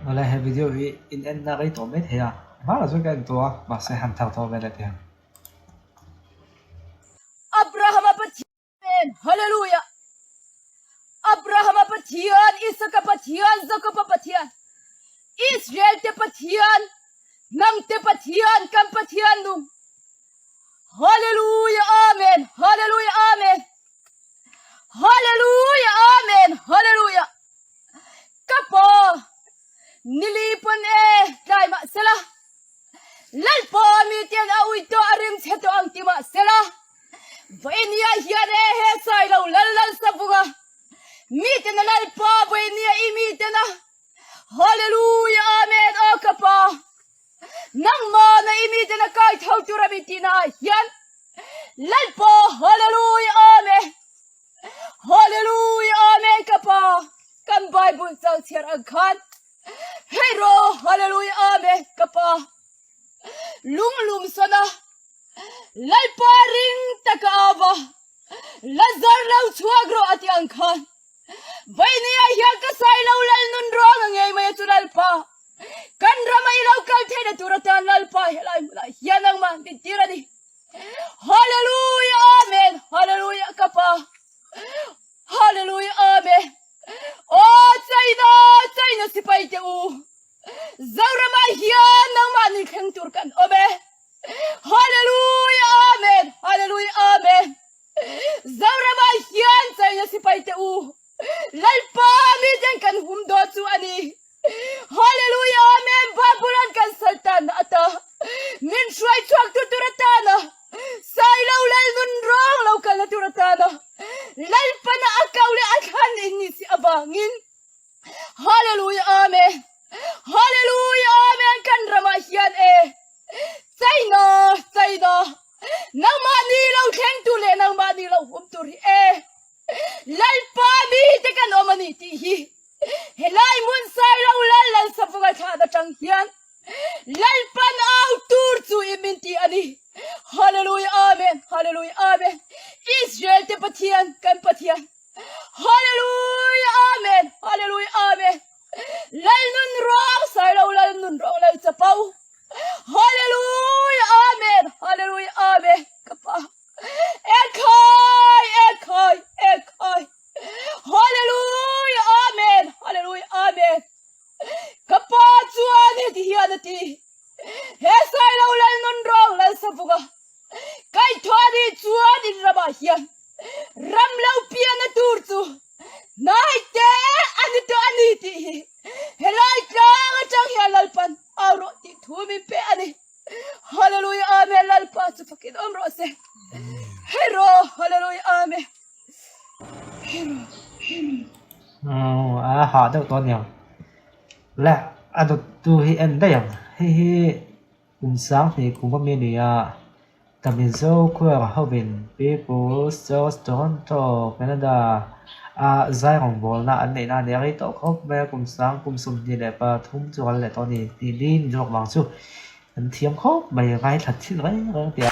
Awle he video hi in en na rei tawh mai thei a, hmanah chuan ka en tawh a, mahse han thar tawh ve leh teh ang. Abrahama Pathian, Hallelujah! Abrahama Pathian, Isaka Pathian, Jakoba Pathian, Israel te Pathian, nang te Pathian, kan Pathian nung. Hallelujah, Amen, Hallelujah, Amen. Hallelujah, Amen, Hallelujah. Ka pa, nili pawn e tlai mah sela, Lalpa mi ten a ui tawh a rim chhe tawh ang ti mah sela, Vawinia hian e he sai lo lal lal savunga mi tena Lalpa vawinia i mi tena Hallelujah Amen aw ka pa nangmah na i mi tena kai tho tur a mi tihna ah hian Lalpa Hallelujah Amen Hallelujah Amen ka pa kan Bible chang chhiar ang khan hei ro Hallelujah Amen ka pa Lunglum sana Lalpa ring taka ava Lazar lo chhuak rawh a ti ang khan Vainia hian ka sai lo lal nun ruang a ngei mai a chu Lalpa kan rama i lo kal theihna tur atan Lalpa helai hmunah hian nangmah min tir a ni. Hallelujah Amen Hallelujah ka pa Hallelujah Amen Aw China China sipai te u Zoramah hian nangmah ni thleng tur kan awm e. Hallelujah Amen Hallelujah Amen Zoramah hian China sipai te u Lalpa mi ten kan hum dawn chu a ni. Hallelujah Amen Babylon kan saltan ata min hruai chhuak tu tur atana sai lo lal nun rawng lo kal na tur atana Lalpana a kau leh a thlan in ni si avangin Hallelujah Amen Hallelujah Amen kan ramah hian e China China nangmah ni lo thleng tu leh nangmah ni lo hum tur hi e Lalpa mi te kan awm ani tih hi helai hmun sai lo lal lal savunga thlan atang hian Lalpan au tur chu i min ti ani Hallelujah Amen Hallelujah Amen Israel te Pathian kan Pathian Hallelujah Amen Hallelujah Amen Lal nun rawng sai lo lal nun rawng lal chapo Hallelujah Amen Hallelujah Amen ka pa Ekhai Ekhai Ekhai Hallelujah Amen Hallelujah Amen ka pa chuan heti hian a ti he sai lo lal nun rawng lal savuga kai thawni chuan in ramah hian ram lo pian a tur chu hnai te ani tawh ani tih hi helai tlang atang hian Lalpan au rawh tih thu min pe ani Hallelujah Amen Lalpa chu fakin awm rawh se Hero Hallelujah Amen Hero Hero A hah deuh tawh aniang le a dawttu hi en daih ang hei hi Kum sanghnih kum a mi a ni a, The Mizo Choir hovin People's Church Toronto, Canada a zai rawngbawlna an neihna a ni a rei tawh khawp mai a, kum sang kum 23 chu a kal leh tawh a ni tih ni ni zawk vang chu an thiam khawp mai ngaithla thil reng reng tih a.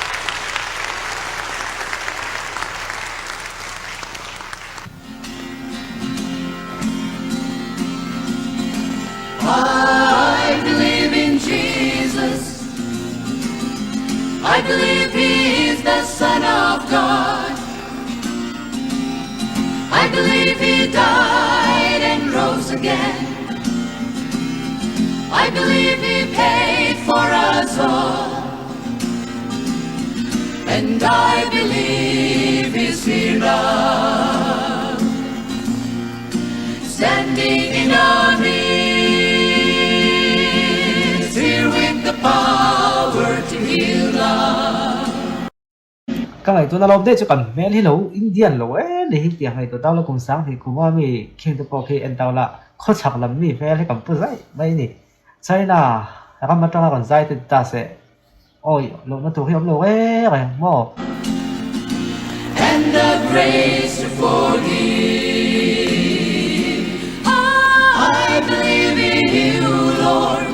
I believe in Jesus. I believe he is the Son of God. I believe he died and rose again. I believe he paid for us all. And I believe he's here now. Standing in our midst, here with the power to heal now. Ka ngaihtuahna lo daih chu kan hmel hi lo Indian lo em ni hi tiang ngaihtuah tau la kum sanghnih kuma mi khing te pawh khi en tau la khawchhak lam mi hmel hi kan pu zaih mai a ni. China ram atanga rawn zai te ta se awi lohna tur hi awm lo reng reng maw? And the grace to forgive I believe in you Lord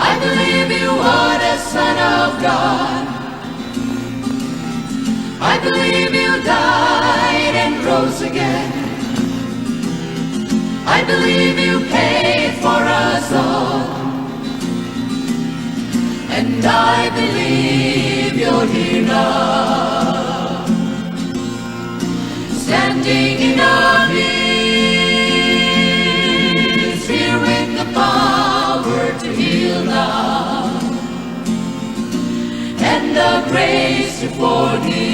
I believe you are the son of God I believe you died and rose again I believe you paid for us all. And I believe you're here now. Standing in our midst, here with the power to heal now. And the grace to forgive.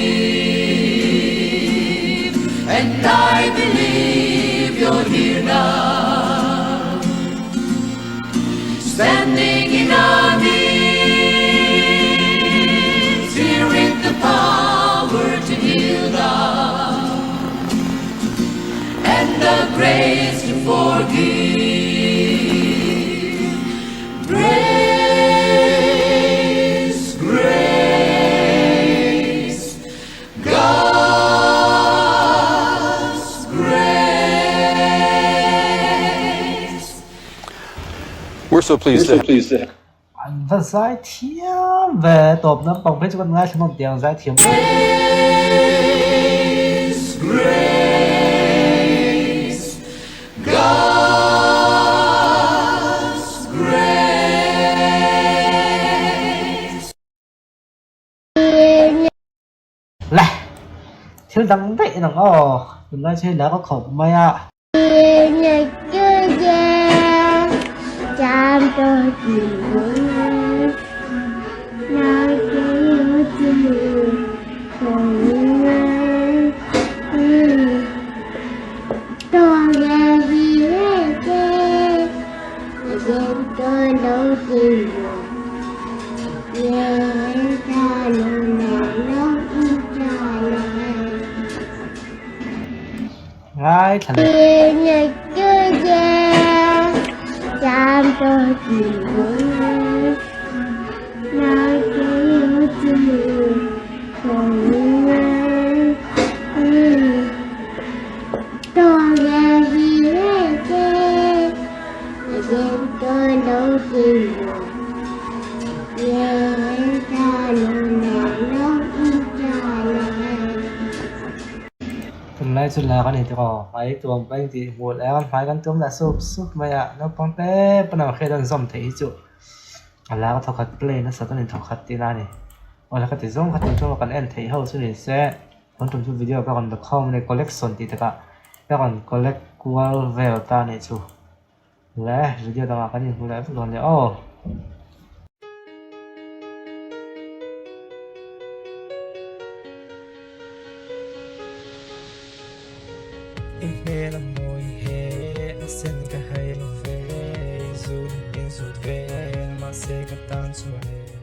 And I believe you're here now. Standing in our midst, here with the power to heal now. And the grace to forgive. Grace, grace, God's grace. We're so pleased to An va zai thiam ve tawp nampang phei chu kan ngaithla nawm tiang zai thiam. Grace, grace, God's grace. Le, thil dang daih nang aw, tunlai chu hei la ka khawp mai a. Ngaithla leh. Tunlai chu lak a ni tawh aw, hmai tuam ka intih hmuh leh a, hmai kan tuam lah sup sup mai a, naupang te pawn ang hriat an zawm theih hi chu a lak a thawkhat play nasa ta ni thawkhat tihna a ni. Aw la ka ti zawng kha tun chu kan en theih ho chu ni se tun tum chu video ka rawn la khawm a ni collection tih takah ka rawn collect kual vel ta a nih chu le video dangah kan inhmu leh vek dawn nia aw. I hmel a mawi he a sen ka hai lo ve, zut in zut ve mahse ka tan chuan e.